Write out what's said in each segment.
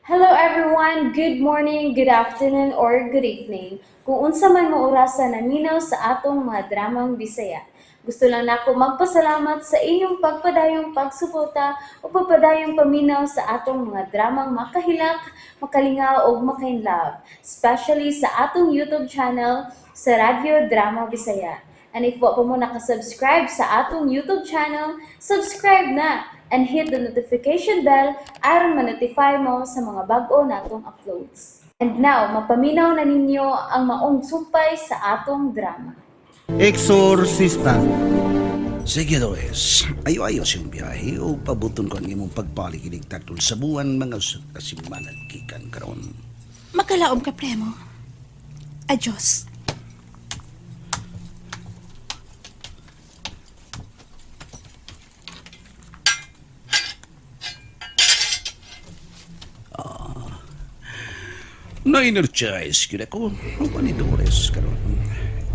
Hello everyone! Good morning, good afternoon, or good evening. Kung unsa man mo orasa naminaw sa atong mga dramang Bisaya. Gusto lang nako magpasalamat sa inyong pagpadayong pagsuporta o pagpadayong paminaw sa atong mga dramang makahilak, makalingaw ug makainlove, especially sa atong YouTube channel sa Radyo Drama Bisaya. And if wa pa mo nakasubscribe sa atong YouTube channel, subscribe na and hit the notification bell aron ma-notify mo sa mga bag-o natong uploads. And now, mapaminaw na ninyo ang maong sumpay sa atong drama. Exorcista. Sige, Doris. Ayo-ayo siyang biyahe o pabuton ko ang imong pagpalikinig tatlong sa buwan mga usap ka simana gikan karon. Makalaom ka, Premo. Adios. Na-energize gyud ako. Uban ni Doris karon.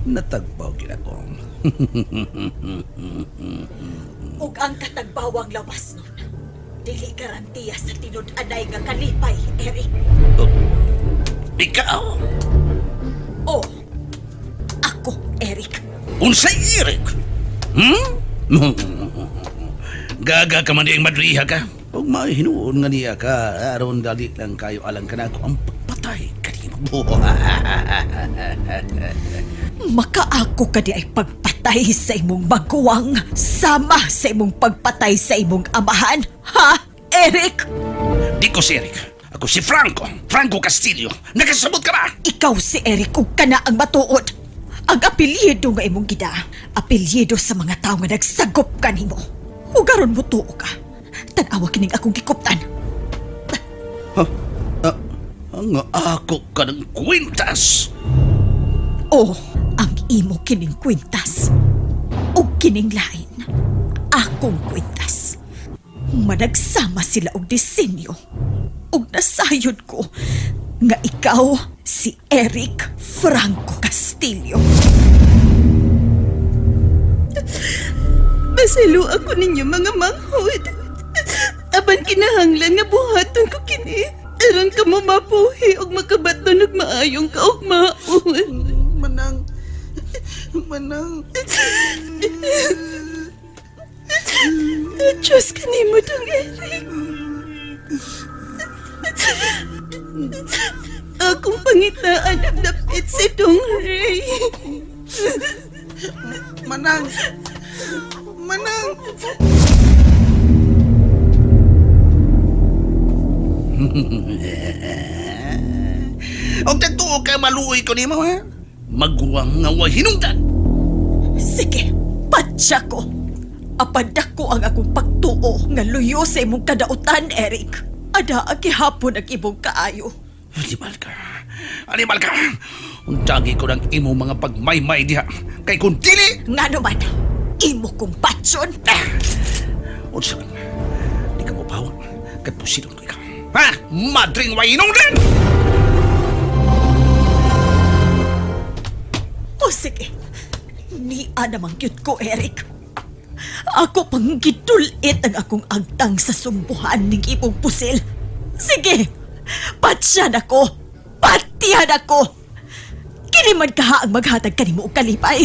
Natagbaw gyud ako. Ug ang katagbawang lawas nun. Dili garantiya sa tinud-anay nga kalipay, Eric. Ikaw! Oh, ako, Eric. Unsay Eric? Hmm? Gaga ka man diyang madriha ka. Huwag mahinuon nga niya ka. Aron dali lang kayo alang ka na ako ang pagpatay kanimo. Makaako ka di ay pagpatay sa imong maguwang sama sa imong pagpatay sa imong amahan, ha, Eric? Di ko si Eric. Ako si Franco. Franco Castillo. Nakasabot ka ba? Ikaw si Eric ug kana ang matuod. Ang apelyido nga imong gida, apelyido sa mga tawo nga nagsagop kanimo. Ug aron mo tuo ka. Tan-awa kining akong gikuptan. Ha? Ah, ang ako ka ng kwintas. Oh, ang imo kining kwintas. Ug kining lain. Akong kwintas. Managsama sila og disenyo. Ug nasayod ko nga ikaw si Eric Franco Castillo. Pasalo ako ninyo mga manghod. Apan kinahanglan nga buhaton ko kini. Aron ka mo mapuhi og makabaton og maayong kaugmaon. Manang. Manang. Diyos kanimo dong Eric. Akong pangitaan ang dapit si Dong Ray. Manang. Manang. Og tagtuo ka maluoy ko nimo ha? Maguwang nga wa hinungdan. Sige, patya ko. Apan dako ang akong pagtuo nga luyo sa imong kadautan, Eric. Ada ang gihapon ang imong kaayo. Animal ka. Animal ka. Untagi ko ng imong mga pagmaymay diha. Kay kung dili, Nga naman, imo kong patyon. ah, unsa man. Di ka mo bawa. Kay pusilon ko ikaw. Ha? Madring wa hinungdan! O sige, niya namang gyud ko, Eric. Ako pang gidulit ang akong agtang sa sumbuhan ning imong pusil. Sige, patsyan ako. Patihan ako. Kini man kaha ang maghatag kanimo og kalipay.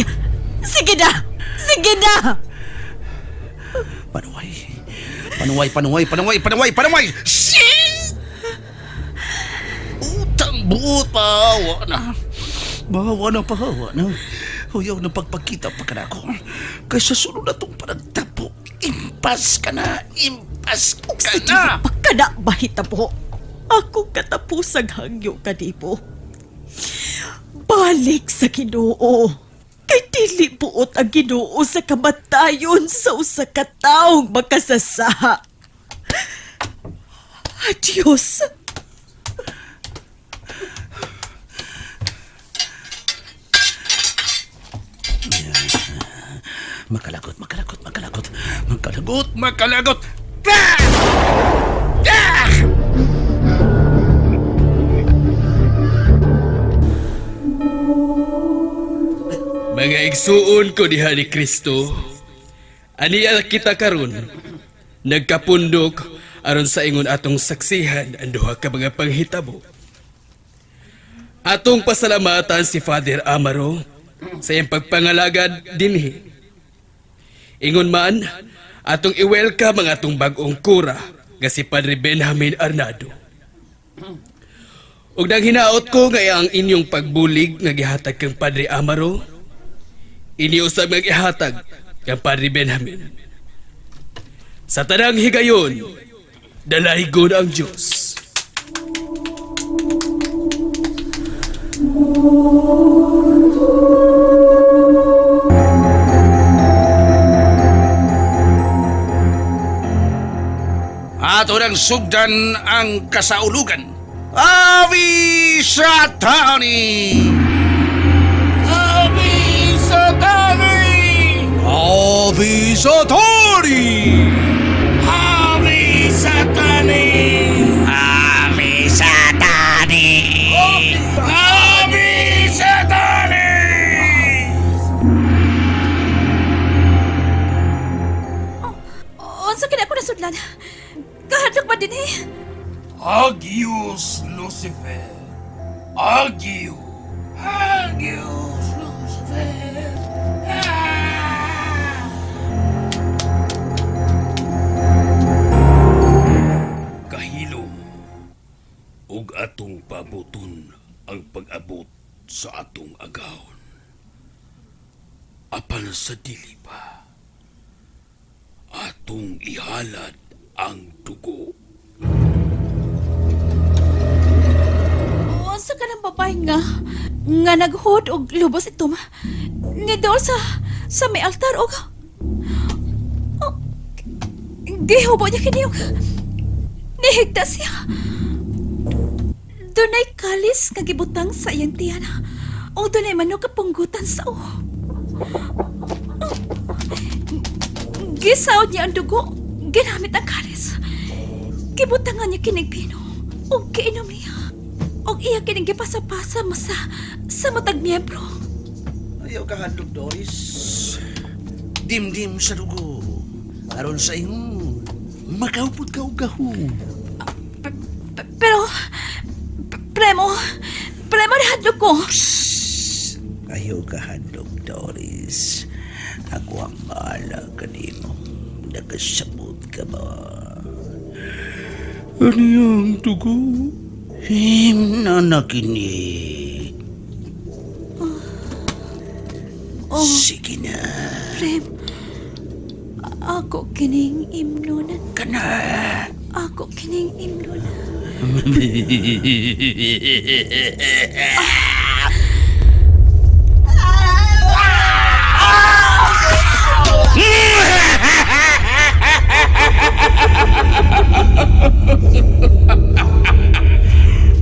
Sige na! Sige na! Panuway. Panuway, panuway, panuway, panuway, panuway! Shit! Utang buot, pahawa na. Bahawa na, pahawa na. Huyaw na pagpagkita pa ka na ako. Kaysa sunod na itong panagtapo, impas ka na, impas ka Sige, na! pagkana bahitabo. Ako katapusang hangyo kanibo. Balik sa Ginoo. Kay dili buot ang Ginoo sa kamatayon sa usa ka taong makasasa. Adios. Makalagot, makalagot, makalagot, makalagot, makalagot! Ah! Ah! Mga igsuon ko diha ni Kristo. Aniya kita karon. Nagkapundok Aron sa ingon atong saksihan ang duha ka mga panghitabo. Atong pasalamatan si Father Amaro sa iyang pagpangalagad dinhi. Ingon man, atong i-welcome ang atong bag-ong kura nga si Padre Benjamin Arnado. Ug nang hinaot ko nga ang inyong pagbulig nga gihatag kang Padre Amaro, ini usab nga gihatag kang Padre Benjamin. Sa tanang higayon, dalaygon ang Dios. Ato nang sugdan ang kasaulugan. Avi Satani! Avi Satani! Avi Satani! Avi Satani! Avi Satani! Avi Satani! Unsa kini ako nasudlan? Kahadlok ba din eh? Agius Lucifer. Agius. Agius Lucifer. Ah! Kahilom ug atong pabuton ang pag-abot sa atong agawon. Apan sa dili pa, atong ihalad ang dugo. Unsa ka ng babae nga nga naghod og lubos itom ni dool sa may altar og oh, gihubo niya kini og nihigta siya. Dunay kalis nga gibutang sa iyang tiyan o dunay manok kapunggutan sa uho. Gisaod niya ang dugo, ginamit ang kalis. Gibutangan niya kining pino ug giinom niya. Og iya kining gipasapasa masa sa matag miyembro. Ayaw ka hadlok, Doris. Dimdim sa dugo. Aron sa ingon, makaupod ka og gaho. Pero premo, premo nahadlok ko. Ayaw ka hadlok, Doris. Ako ang bahala kanimo. Nakasabot ka ba? Ano yung dugo? Himna na kini. Oh, Sige na. Prem. Ako kining imnonan. Kana. Ako kining imnonan.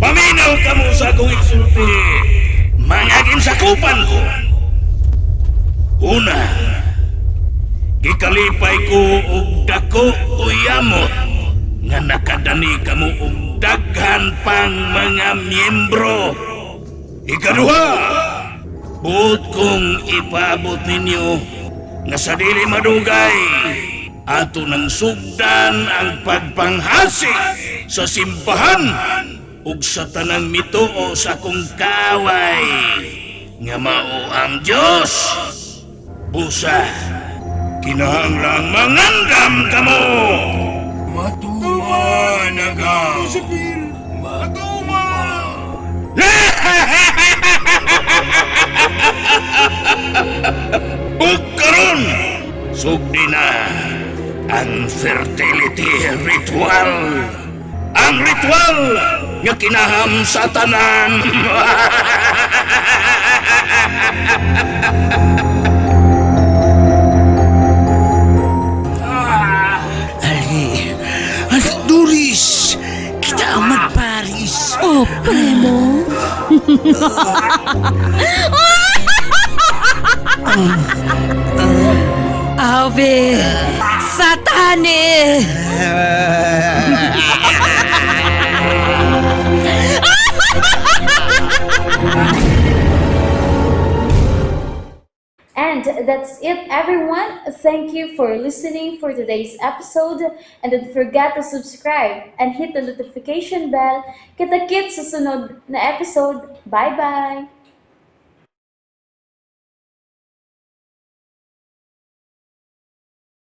Paminaw ka mo sa akong igsulti. Mangagin sa kupan ko. Una, gikalipay ko og dako uyamot nga nakadani kamo og daghan pang mga miyembro. Ikaduha, buot kong ipaabot ninyo nga sa dili madugay ato nang sugdan ang pagpanghasi sa simbahan ug sa tanang mituo sa akong kaaway nga mao ang Dios. Busa, kinahanglang mangandam kamo. Matuman agaw. Matuman. Ug karon, sugdi na ang fertility ritual. Ang ritual nga kinaham sa tanan. Ali, Ali, Doris, kita ang magparis. Oh, premo. Ave, satane. And that's it, everyone. Thank you for listening for today's episode. And don't forget to subscribe and hit the notification bell. Kita-kits sa sunod na episode. Bye-bye!